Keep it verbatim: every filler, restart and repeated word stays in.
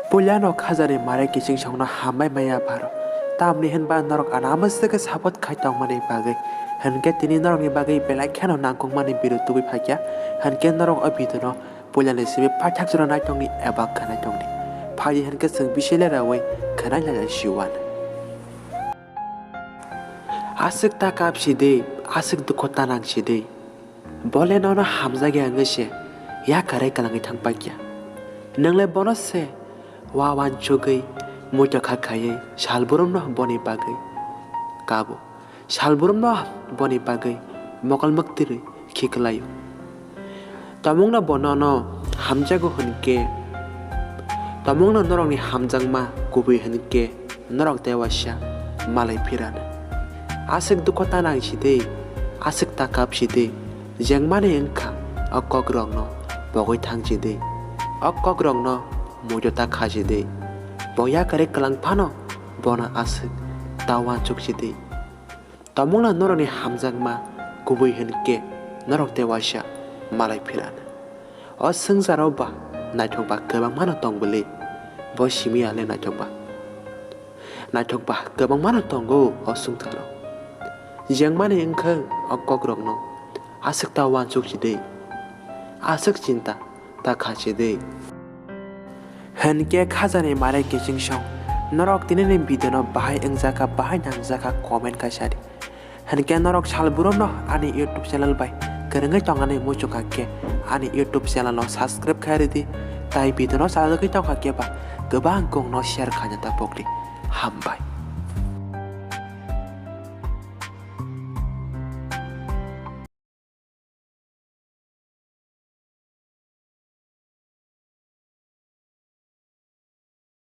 Puilano khajani mare kiching songno hambai maya pharo. Tamni hinba norok anamwswkhe support khai tongmani bagwi. Hinkhe tini norokni bagwi belai kheno nangkukmani video tubui phaikya. Hinkhe norok o video no puilani simi paithak jora naitongni eba khwnaitongni. Phaidi hinkhe chwng bisi leraui khwnai lailai siwan. Aswk ta kap si de, aswk dukho ta nang si de. Bole nono hamjakya wngwi se yakarwi kwlangwi thang paikya. Nwngle bono se wa wansugwi muitu kha khaiwi salbrumno boni bagwi kabo. Salbrumno boni bagwi mokol mwktwirwi khiklaio. Tomungno bo nono hamjago hwnkhe, tomungno norokni hamjakma kubui hwnkhe norok tei waisa malai phirano. Aswk dukho ta nang si de, aswk ta kap si de, jengmani wngkha o kokrokno pogwi thang si de, o kokrokno muitu ta kha si de. Bo yakarwi kwlang phano bono aswk ta wansuk si de. Tomungno norokni hamjakma kubui hwnkhe norok tei waisa malai phirano. O swngcharo ba naithok ba kwbangmano tong bwle. Bo simi ale naithok ba. Naithok ba kwbangmano tongo o swngcharo. Jengmani wngkha o kokrokno aswk ta wansuk si de. Aswk chinta ta kha si de. Hinkhe khajani mare kiching song. Norok tinini video no bahai wngjakha, bahai nangjakha comment khaisa di. Hinkhe norok salbrumno ani YouTube channel bai kwrwngwi tongani muchungkha khe ani YouTube channel no subscribe khai ridi. Tai video no chajagwi tongkha khe ba kwbang kongno share khaina ta pokdi. Hambai.